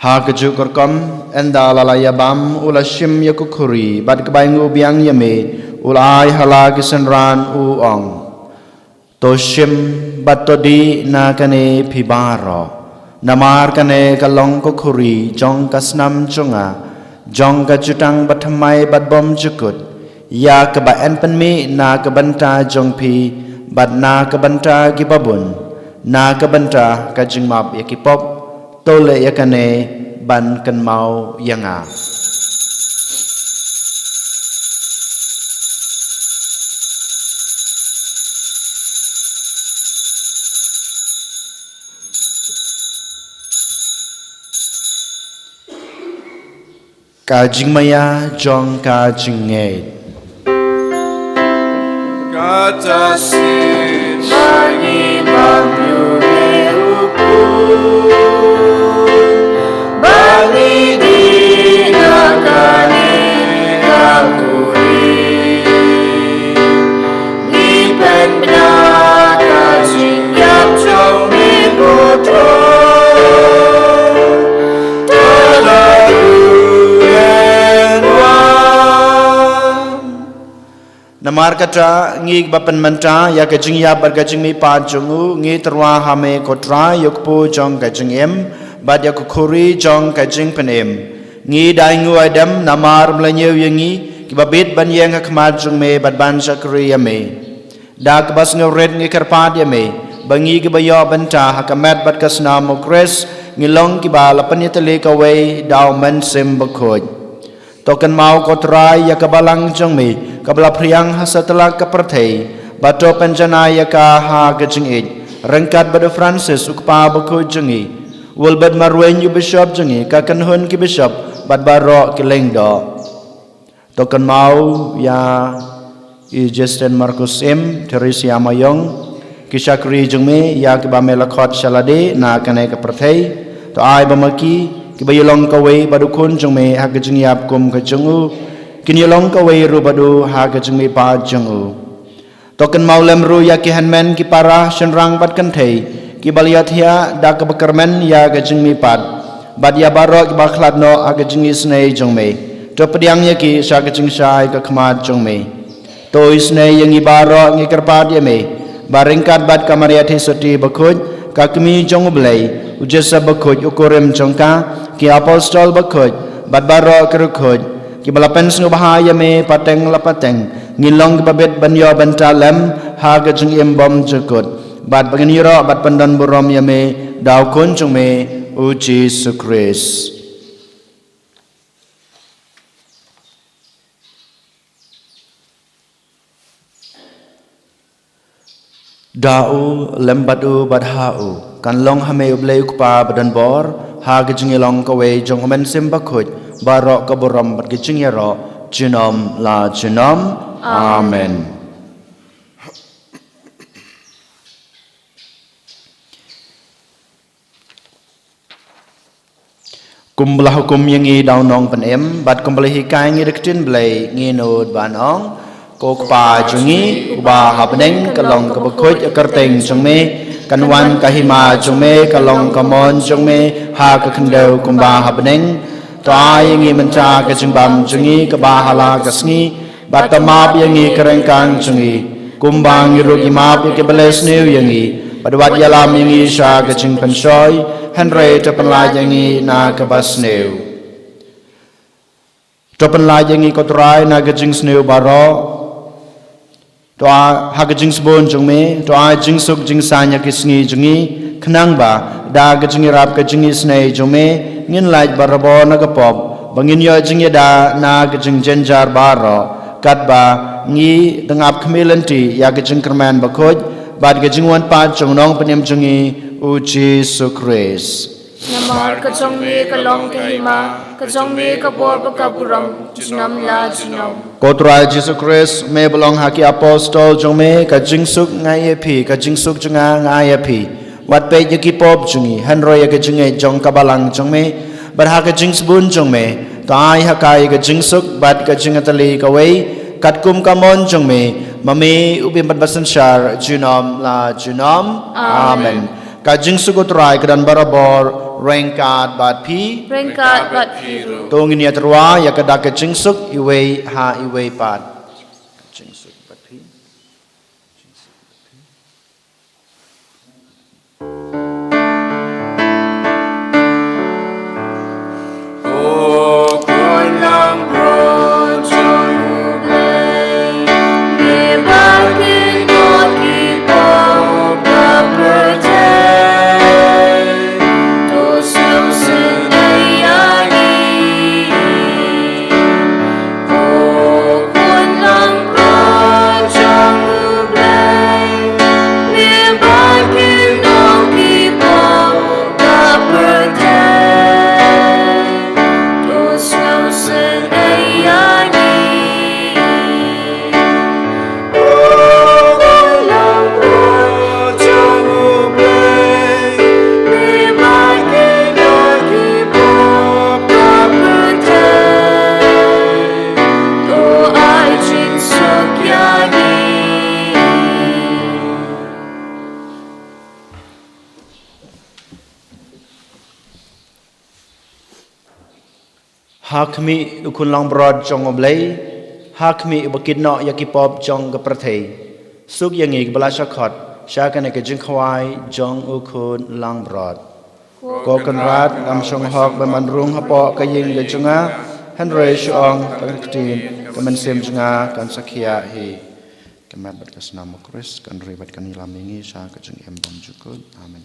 Ha kajuh ka rukom, ynda la la ïa bam, u la shim ïa ka khuri, bad kaba ainguh biang ïa me, u la ai ha la ki synran, u ong: To shim bad to dih na kane phi baroh, namar kane ka long ka khuri jong ka snam jong nga, jong ka jutang bathymmai bad bymjukut, ïa kaba yn pynmih na ka bynta jong phi bad na ka bynta ki babun, na ka bynta ka jingmap ïa ki pop. To leh ïa kane ban kynmaw ïa nga. Ka jingmaïa jong ka jingngeit. Kata shisha ngi bam ïa une u khun, ba ngi dih na kane ka khuri. Ngi pynbna ka jingïap jong me, ko Trai, to la u ïeng wan. Namar kata, ngi ba pynmynta ïa ka jingïap bad ka jingmihpat jong u, ngi tyrwa ha me ko Trai, ïa u kpu jong ka jingim bad ïa ka khuri jong ka jingpynim. Ngi da ainguh aidem namar me la ñiew ïa ngi kiba bit ban ïeng ha khmat jong me bad ban shakri ïa me. Da kaba sngewrit ngi kyrpad ïa me ba ngi kiba ïoh bynta ha ka met bad ka snam u Khrist ngi long kiba la pynïatylli kawei da u Mynsiem Bakhuid. To kynmaw ko Trai ïa ka balang jong me kaba la phriang ha satlak ka pyrthei, bad to pynjanai ïa ka ha ka jingïeit ryngkat bad u Francis u kpa bakhuid jong ngi, u Albert Marwein u bishop jong ngi, ka kynhun ki bishop bad baroh ki lyngdoh. To kynmaw ïa i Justin Marcus Im, Theresia Mayong, ki shakri jong me, ïa kiba me la khot sha lade na kane ka pyrthei. To ai ba ma ki, kiba ïalong kawei bad u Khun jong me ha ka jingïap kum ka jong u, kin ïalong kawei ruh bad u ha ka jingmihpat jong u. To kynmaw lem ruh ïa ki hynmen, ki para, shynrang bad kynthei, kiba la ïathiah da kaba kyrmen ïa ka jingmihpat, bad ïa baroh kiba khlad noh ha ka jingisynei jong me. To pdiang ïa ki sha ka jingshai ka khmat jong me. To isynei ïa ngi baroh, ngi kyrpad ïa me, ba ryngkat bad ka Maria Theisotti bakhuid, ka Kmie jong U Blei, u Joseph bakhuid u kurim jong ka, ki apostol bakhuid, bad baroh ki riewkhuid kiba la pynsngewbha ïa me pateng la pateng, ngin long kiba bit ban ïoh bynta lem ha ka jingim bymjukut, bad ba ngin ïaroh bad pyndonburom ïa me da u Khun jong me, u Jisu Khrist. Da u, lem bad u, bad ha u, kan long ha me U Blei U Kpa badonbor, ha ka jingïalong kawei jong U Mynsiem Bakhuid, baroh ka burom bad ka jingïaroh junom la junom. Amen. Amen. Kumba la hukum ïa ngi da u Nongpynim, bad kumba la hikai ïa ngi da ka ktien Blei, ngin nud ban ong: Ko Kpa jong ngi uba ha bneng, ka long kaba khuid ka kyrteng jong me, kan wan ka hima jong me, ka long ka mon jong me ha ka khyndew kumba ha bneng. To ai ïa ngi mynta ka jingbam jong ngi kaba ha la ka sngi, bad to map ïa ngi ki ryngkang jong ngi, kumba ngi ruh ngi map ïa kiba leh sniew ïa ngi, bad wat ïalam ïa ngi sha ka jingpynshoi, hynrei to pynlait ïa ngi na kaba sniew. To pynlait ïa ngi, ko Trai, na ka jingsniew baroh. To ai ha ka jingsbun jong me, to ai jingsuk jingsaiñ ha ki sngi jong ngi, khnang ba da ka jingïarap ka jingisynei jong me, ngin lait barabor na ka pop, ba ngin ïoh jingïada na ka jingjynjar baroh, katba ngi dang ap khmih lynti ïa ka jingkyrmen bakhuid bad ka jingwan pat jong u Nongpynim jong ngi, u Jisu Khrist. Namar ka jong me ka long ka hima, ka jong me ka bor bad ka burom junom la junom. Ko Trai Jisu Khrist, me ba la ong ha ki apostol jong me: Ka jingsuk nga ai ïa phi, ka jingsuk jong nga nga ai ïa phi. Wat peit ïa ki pop jong ngi, hynrei ïa ka jingngeit jong ka balang jong me. Bad ha ka jingsbun jong me, to ai ha ka ïa ka jingsuk bad ka jingïatylli kawei, katkum ka mon jong me, ma me, u bym bad ba synshar junom la junom. Amen. Amen. Ka jingsuk u Trai ka don barabor ryngkat bad phi. Ryngkat bad phi ruh. To ngin ïatyrwa ïa ka dak ka jingsuk iwei ha iwei pat. Jingsuk bad phi. Ha khmih u Khun langbrot jong U Blei, ha khmih uba kit noh ïa ki pop jong ka pyrthei. Suk ïa ngi kiba la shah khot sha kane ka jingkhawai jong u Khun langbrot. Ko Kynrad, ngam shong hok ban wan rung hapoh ka ïing ka jong nga, hynrei shu ong tang ka ktien, ka mynsiem jong nga kan sa khiah hi. Ka met bad ka snam u Khrist kan ri bad kan ïalam ïa ngi sha ka jingim bymjukut. Amen.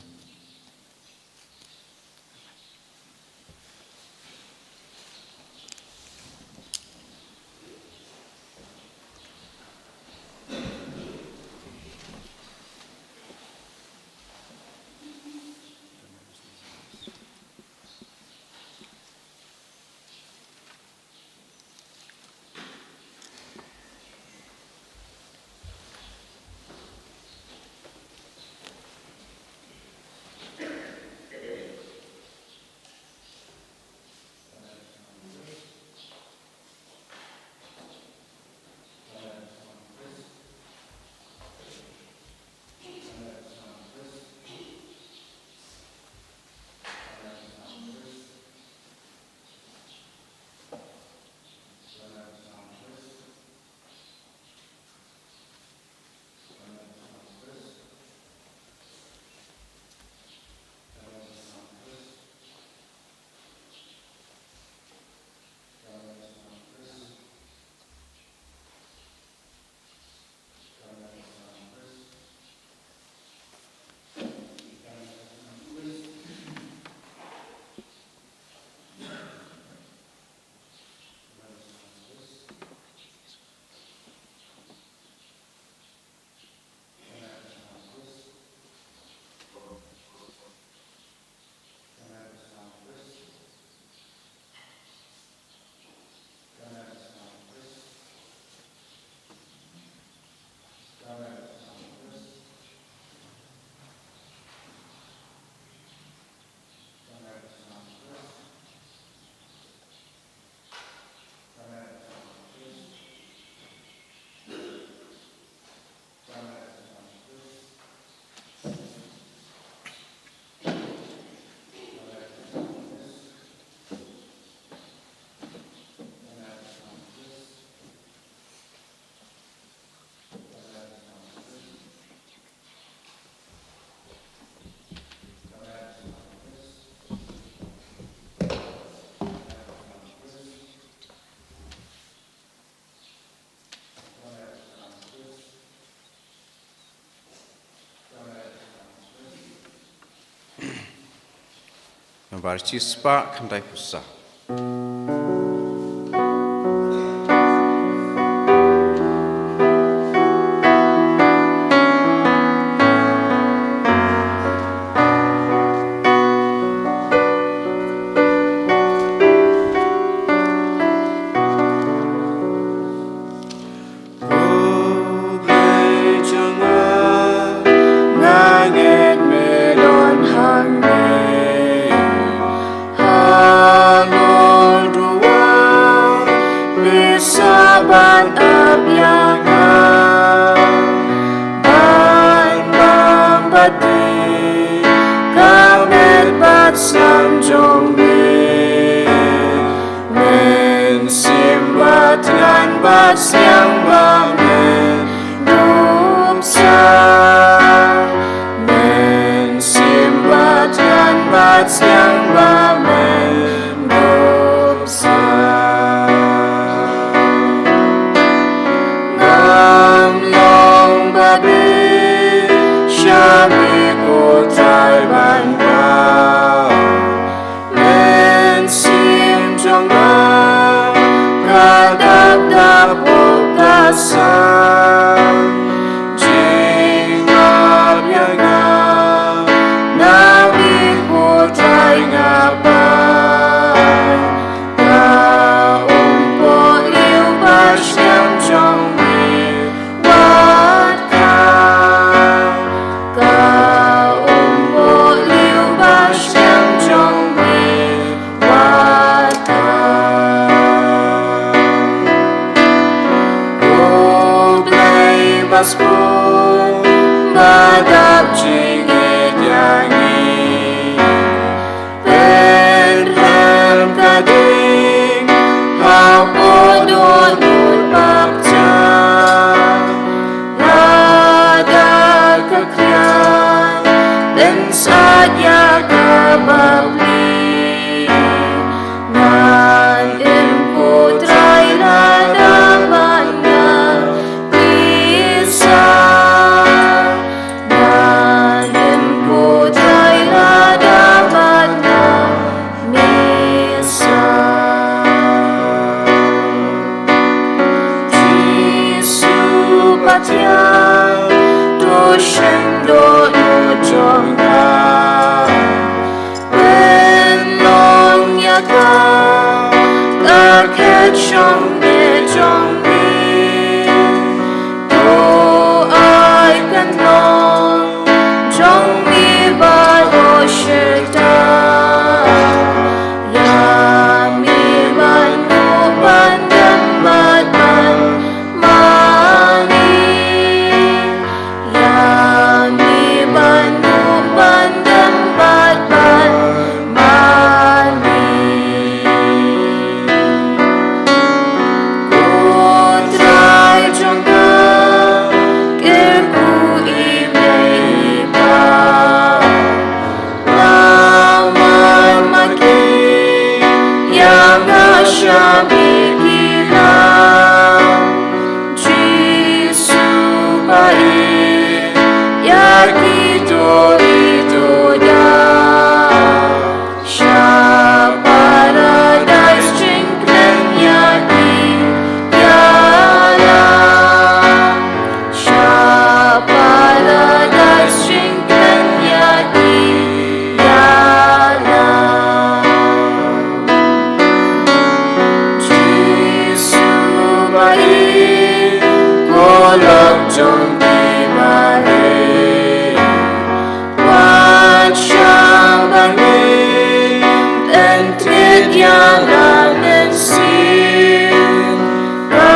Bar shispah khyndai phew saw. Nga ngeit me don hangne, halor duwai me sa ban ap ïa nga. Ban bam bad die ka met bad slam jong me. Mynsiem bad ngan bad sliang ba men dup sa. Mynsiem bad ngan bad sliang ba men dup sa. Ngam long ba die sha me ko Trai ban bam. Mynsiem jong nga ka dap dap, ka san jingap ïa nga. Na me ko Trai nga pan, ka umpohliew ba sliang jong me wat ka. Ka umpohliew ba sliang jong me wat ka. Ko Blei ba sbun ba dap jingngeit ïa ngi. Pynrem ka ding ha u dohnud bakja. Lada ka khriat, pynsad ïa ka bapli. Ngan im ko Trai lada bad nga me sa. Ngan im ko Trai lada bad nga me sa. Jisu Pathian, to shim dohnud jong nga. Pynlong ïa ka ka khet shongkneh jong me. To ai ka nong jong me baroh shata. Ïa me ban buh ban dem bad ban mane. Ïa me ban buh ban dem bad ban mane. Ko Trai jong nga, kyrkhu i mei i pa. Lamar ma ki ïa nga sha me ki la. Jisu ba ïeit ïa kito kito da. Sha Paradise jingkmen ïa ki ïa la. Sha Paradise jingkmen ïa ki ïa la. Jisu ba ïeit, ko lok jong ki barit. Wat shah ba ngin pyntreikam ïa la mynsiem. Ka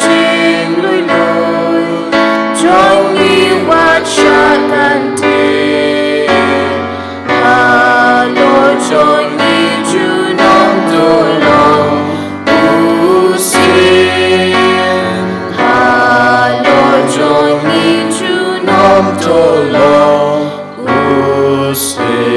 jinglui lui jong ngi wat shah kan tip. Halor jong ngi junom to long u sien. Halor jong ngi junom to long u sien.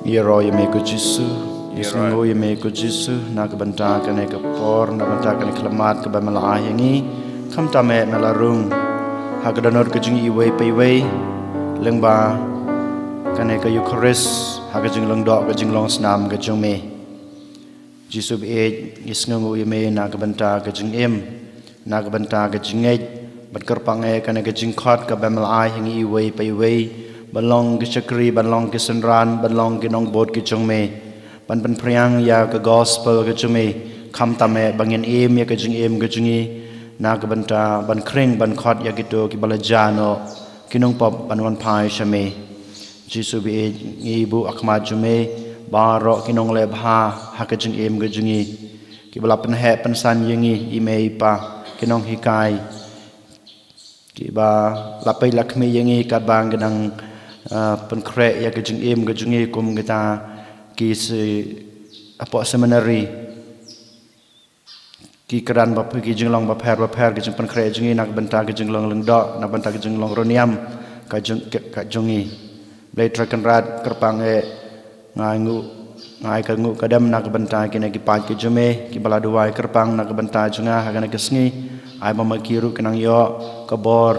Ïaroh ïa me ko Jisu, ïasngew ïa me ko Jisu, na ka bynta kane ka por, na ka bynta kane ka khmat kaba me la ai ïa ngi, khamtam eh me la rung. Ha ka dohnud ka jong ngi iwei pa iwei, lyngba kane ka Eukharist, ha ka jinglong doh, ka jinglong snam ka jong me. Jisu baieit, ngi sngewnguh ïa me na ka bynta ka jingim, na ka bynta ka jingngeit, bad kyrpang eh kane ka jingkhot kaba me la ai ha ngi iwei pa iwei, ban long ki shakri, ban long ki synran, ban long ki nongbud ki jong me. Ban pynphriang ïa ka gospel ka jong me, khamtam eh ba ngin im ïa ka jingim ka jong ngi, na ka bynta ban khring ban khot ïa kito kiba la jah noh, ki nongpop ban wan phai sha me. Jisu baieit, ngi buh ha khmat jong me baroh ki nongleh bha ha ka jingim ka jong ngi, kiba la pynheh pynsan ïa ngi, i mei i pa, ki nonghikai, kiba la peit la khmih ïa ngi katba ngi dang, ah, pynkhreh ïa ka jingim ka jong ngi kum kita ki se-, hapoh seminary. Ki kyrdan bapher, ki jinglong bapher bapher, ki jingpynkhreh jong ngi na ka bynta ki jinglong lyngdoh, na ka bynta ki jinglong rynïam ka jong, ka, ka jong ngi. Blei Trai Kynrad, kyrpang eh, nga ai nguh, nga ai ka nguh ka dem na ka bynta kine ki paid ki jong me, kiba la duwai, kyrpang na ka bynta jong nga ha kane ka sngi. Ai ba ma ki ruh kin nang ïoh ka bor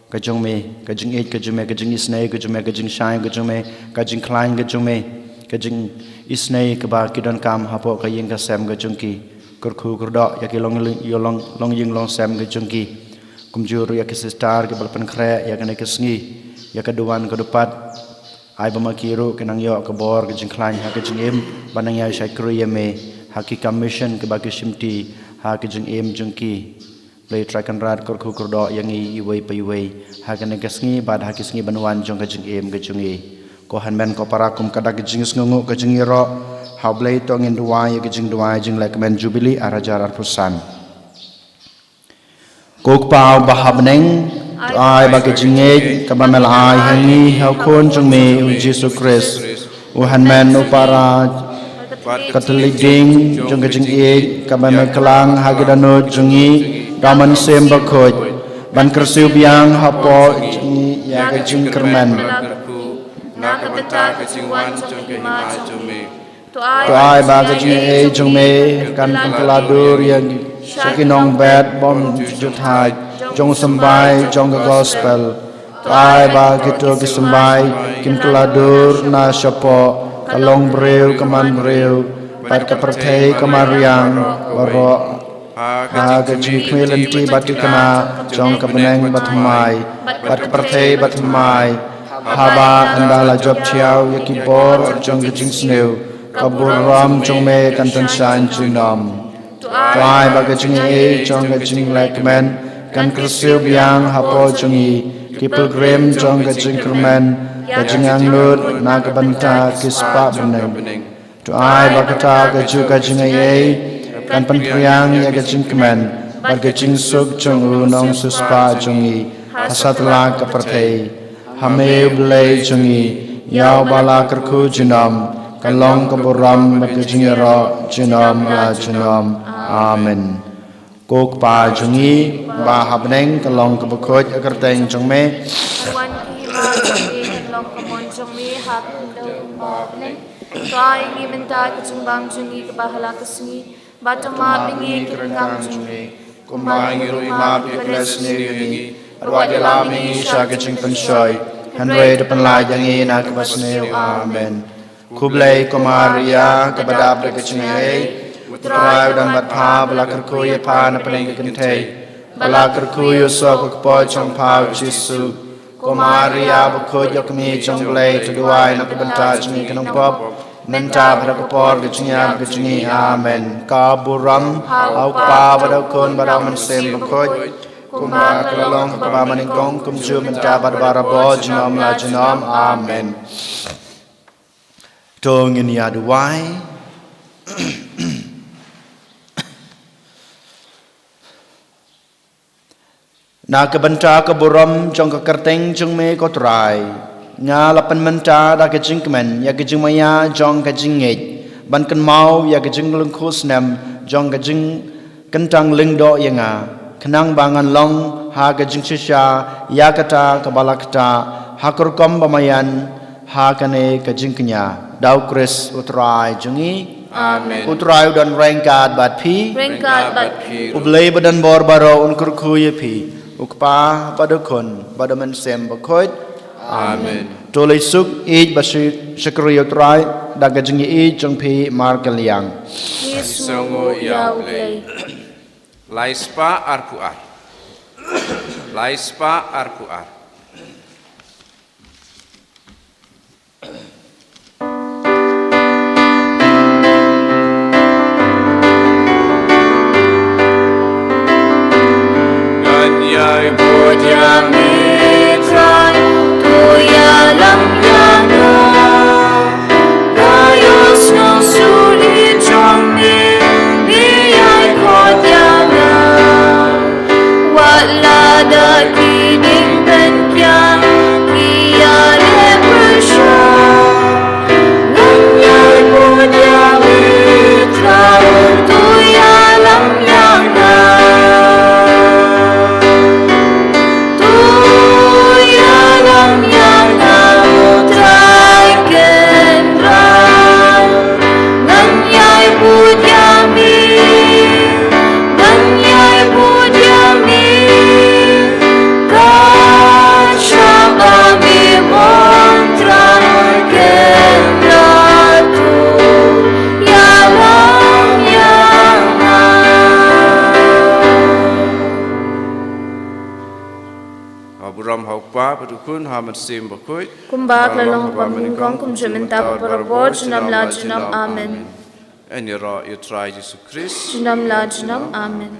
ka jong me, ka jingïeit ka jong me, ka jingisynei ka jong me, ka jingshai ka jong me, ka jingkhlaiñ ka jong me, ka jingisynei kaba ki donkam hapoh ka ïing ka sem ka jong ki. Kyrkhu kyrdoh ïa ki long, ïa long, longïing longsem ka jong ki. Kumjuh ruh ïa ki sister kiba la pynkhreh ïa kane ka sngi, ïa ka duwan ka dupat. Ai ba ma ki ruh kin nang ïoh ka bor ka jingkhlaiñ ha ka jingim, ban nang ïaishakri ïa me ha ki kam mission kiba ki shimti ha ka jingim jong ki. Blei Trai Kynrad, kyrkhu kyrdoh ïa ngi iwei pa iwei ha kane ka sngi bad ha ki sngi ban wan jong ka jingim ka jong ngi. Ko hynmen ko para, kum ka dak ka jingsngewnguh ka jong ngi ruh, ha U Blei to ngin duwai ïa ka jingduwai jinglehkmen Jubili ar hajar arphew san. Ko Kpa uba ha bneng, to ai ba ka jingngeit kaba me la ai ha ngi ha U Khun jong me U Jisu Khrist, u hynmen u para, ka thylliej ding jong ka jingïeit kaba me klang ha ki dohnud jong ngi da U Mynsiem Bakhuid, ban kyrsiew biang hapoh jong ngi ïa ka jingkyrmen. Na ka bynta ka jingwan jong ka hima jong me. To ai ba ka jingaiei jong me kan pynkylla dur ïa ngi sha ki nongbet bymjukut jong u symbai jong ka gospel. To ai ba kito ki symbai kin kylla dur na shapoh ka longbriew ka manbriew bad ka pyrthei ka mariang baroh ha ka jingkhmih lynti bad thikna jong ka bneng bathymmai bad ka pyrthei bathymmai, haba ynda la jop thiaw ïa ki bor jong ka jingsniew, ka burom jong me kan pynshai junom. To ai ba ka jingaiei jong ka jinglehkmen kan kyrsiew biang hapoh jong ngi ki pilgrim jong ka jingkyrmen, ka jingangnud na ka bynta ki spah bneng. To ai ba kata kajuh ka jingaiei kan pynphriang ïa ka jingkmen bad ka jingsuk jong u nongsiewspah jong ngi ha satlak ka pyrthei. Ha me U Blei jong ngi, ïa uba la kyrkhu junom, ka long ka burom bad ka jingïaroh junom la junom. Amen. Ko Kpa jong ngi ba ha bneng, ka long kaba khuid ha ka kyrteng jong me. Wan ki hima jong me, kan long ka mon jong me ha khyndew kumba ha bneng. To ai ïa ngi mynta ka jingbam jong ngi kaba ha la ka sngi, bad to map ïa ngi ki ryngkang jong ngi, kumba ngi ruh ngi map ïa kiba leh sniew ïa ngi. Bad wat ïalam ïa ngi sha ka jingpynshoi, hynrei to pynlait ïa ngi na kaba sniew. Amen. Khublei ko Maria, kaba dap da ka jingaiei, U Trai u don bad pha, ba la kyrkhu ïa pha na pdeng ki kynthei, ba la kyrkhu ïa u soh ka kpoh jong pha U Jisu. Ko Maria bakhuid, ïa ka kmie jong U Blei, to duwai na ka bynta jong ngi ki nongpop, mynta bad ha ka por ka jingïap ka jong ngi. Amen. Ka burom ha U Kpa bad ha U Khun bad ha U Mynsiem Bakhuid, kumba ka la long kaba mynnyngkong, kumjuh mynta bad barabor, junom la junom. Amen. To ngin ïa duwai. Na ka bynta ka burom jong ka kyrteng jong me ko Trai, nga la pynmynta da ka jingkmen ïa ka jingmaïa jong ka jingngeit, ban kynmaw ïa ka jinglyngkhuh snem jong ka jingkyntang lyngdoh ïa nga, khnang ba ngan long ha ka jingshisha ïa kata kaba la ktah ha ka rukom ba maïan ha kane ka jingkñia, da U Khrist U Trai jong ngi. Amen. U Trai u don ryngkat bad phi. Ryngkat bad phi. U Blei ba don bor baroh un kyrkhu ïa phi. U Kpa, bad u Khun, bad u Mynsiem Bakhuid. Amen. To leit suk, ïeit bad shakri ïa u Trai da ka jingïeit jong phi markylliang. Ngi sngewnguh ïa U Blei. Lai spah arphew ar. Lai spah arphew ar. Ngan ïai bud ïa me Trai, to ïalam ïa nga. Nga ïohsngew suli jong me, me ïai khot ïa nga. Wat la da ki diengpynkiang ki ïaleh pyrshah, ngan ïai bud ïa me Trai, to ïalam ïa nga. To ïalam ïa nga, U Trai Kynrad. Ngan ïai bud ïa me, ngan ïai bud ïa me. Kat shaba me mon Trai Kynrad, to ïalam ïa nga. Ha burom ha U Kpa bad U Khun, ha Mynsiem Bakhuid. Kumba ka la long ha kaba nyngkong, kumjuh mynta bad barabor, junom la junom. Amen. Ngin ïaroh ïa U Trai Jisu Khrist. Junom la junom. Amen.